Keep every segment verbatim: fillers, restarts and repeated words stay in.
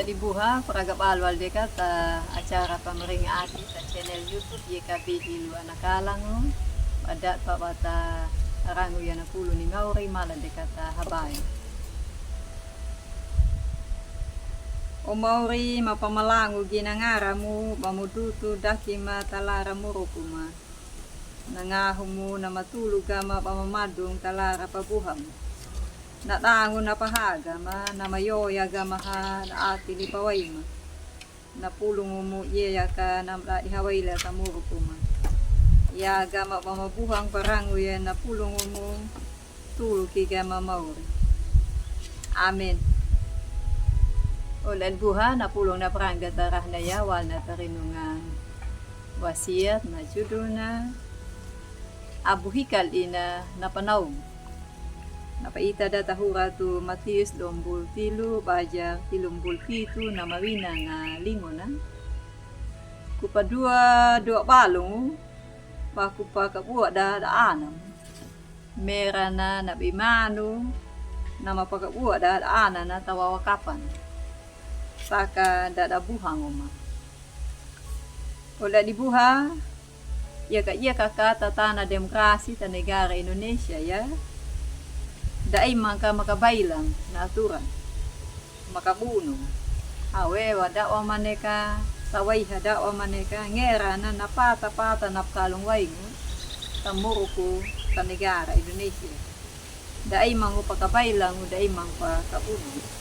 Dibuha, praga balu al deka ta acara pamaringa ati ta channel YouTube Y K B Hilo Anakalango. Pada pa bata rangu ya na pulu ni mauri mala deka ta habai. O mauri, mapamalangu gi na ngaramu, bamudutu daki ma talara muruku ma. Na ngahumu na matulu gama bamamadung talara pabuhamu. Na dangu na pahaga ma, na mayoya gama ha, na ati ni pawai ma. Na pulungumu yeyaka na mdadi hawaila ta muruku ma. Ya gama bamabuhang parangu ya na pulungumu tulu ki gama mauri. Amen. Ola dibuha na pulung na pranga ta rahna ya wal na tarinungan wasiat na judulna Abu Hikal Ina na Panaung. Na paita da tahura tu Matius dombul tilu baja tilumbul pitu na mawina nga lingona. Kupadua dua balung, pa kupakabuak da da anam. Mera na na bimanu, na mapakabuak da da ana na tawawa kapan. Saka da da buhang uma. Ola dibuha, yaka yaka ka ta tana demokrasi ta negara Indonesia ya. Da imang ka makabailang na aturan. Makabunu. Awe wa da wa maneka, sawai ha da wa maneka, ngera na na pata pata na pakalung waingu, ta muruku, ta negara Indonesia. Da imang u pakabailang u, da imang pakabunu.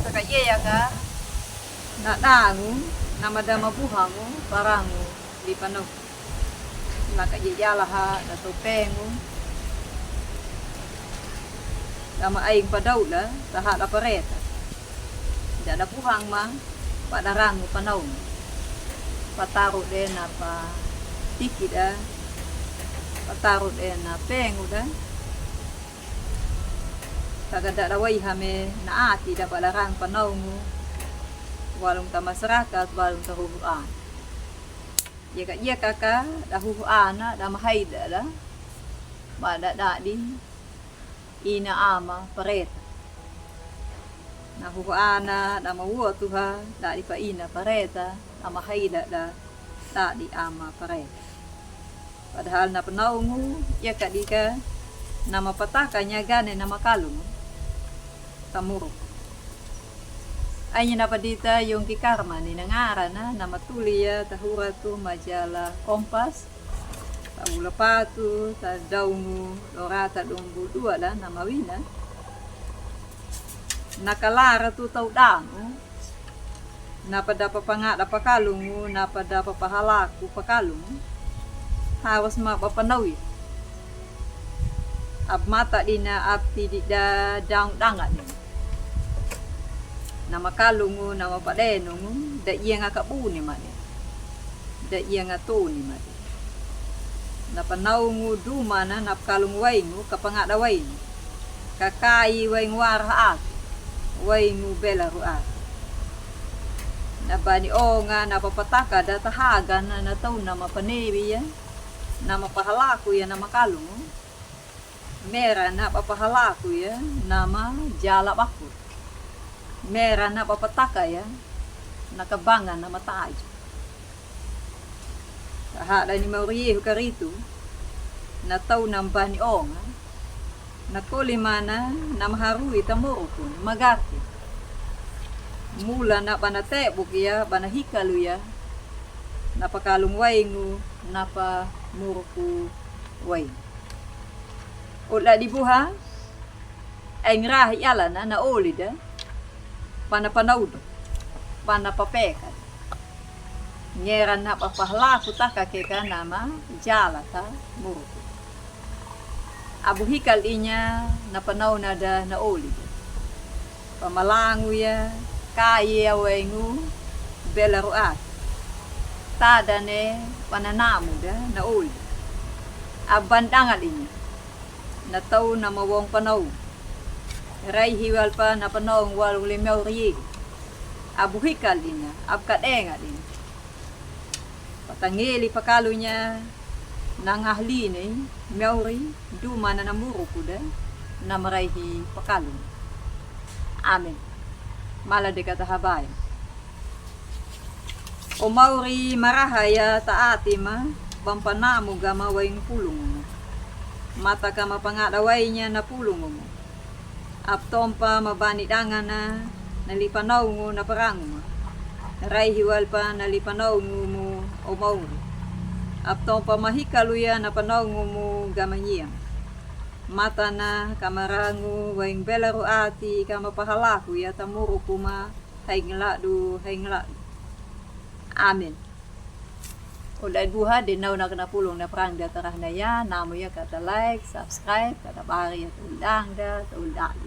Saka yeyaka, na dangu, na madama buhangu, parangu, Lipanau. Laka jejalaha da topengu. Da ma aing padau da, taha da pareta. Da da buhang ma, pa da rangu panau. Pataru de na pa tiki da. Pataru de na pengu da. Taga da da wai hame na ati da pa da rangu panaungu. Walung ta masarakat, walung ta huhuan. Yaka yaka ka, da huhu ana, da mahaida da. Ba da dadi, ina ama pareta. Na huhu ana, da mawotuha, dadi pa ina pareta, da mahaida da, dadi ama pareta. Padahal na panaungu, yaka dika, na mapataka nyagane na makalungu. Ta muruku. Aini na padita Yongki Karman ni na ngarana, na matuli ya tahura tu majala Kompas, ta bula patu, ta daungu, lorata dombul dua da, na mawina. Na kalara tu tau dangu, na pa da papangada pakalungu, na pa da papahalaku pakalungu. Harus ma papanawi. Ab mata dina ab tidi da daung danga dina. Na makalungu, na mapadenungu, da iya nga kabuni ma de. Da iya nga toni ma de. Na panaungu dumana, na pakalungu waingu, kapangada waingu. Kakai waingu wara atu. Waingu bela ru atu. Na bani onga, na papataka da tahaga na, na tau na mapanewi ya. Na mapahalaku ya, na makalungu. Mera na papahalaku ya, na majala baku. Mera na papataka ya, na kabanga na mataju. Tahada ni mauri Yehu karitu, na tau na mbani onga, na koli mana, na maharui ta muruku, na magarti. Mula na bana tebuk ya, bana hikalu ya, na pakalung waingu, na pa muruku waingu. Ola dibuha, aing rahi yalana, na oli da, pana panaudu, pana papeka. Ngera na papahalaku taka keka na majala ta muruku. Abu hikal inya na panauna da na oli da. Pamalangu ya, kaye ya waingu, bela ru atu. Tadane pananamu da na oli. Aban dangal inya. Na tau na mawong panau. Raihi wal pa na panaung walung le mauri ye. Abu hikal inya, ab kadengal inya. Patangeli pakalunya, na ngahli ni, mauri, dumana na muruku da, na maraihi pakalunya. Amen. Mala de kata habae. O mauri maraha ya ta'ati ma, bampa namu gama waing pulungu mu. Mata kama pangada wainya na pulungu mu. Abtompa mabani dangana na lipanaungu na parangu ma. Raihi walpa na lipanaungu mu o mauri. Abtompa mahikalu ya na panaungu mu gama nyiam. Matana kama rangu waing belaru ati kama pahalaku ya tamuruku ma haing ladu, haing ladu. Amen. Oda buha de nau na kena pulung na parang da tarahna ya, namu ya kata like, subscribe, kata bari ya tau dang da, tau dang.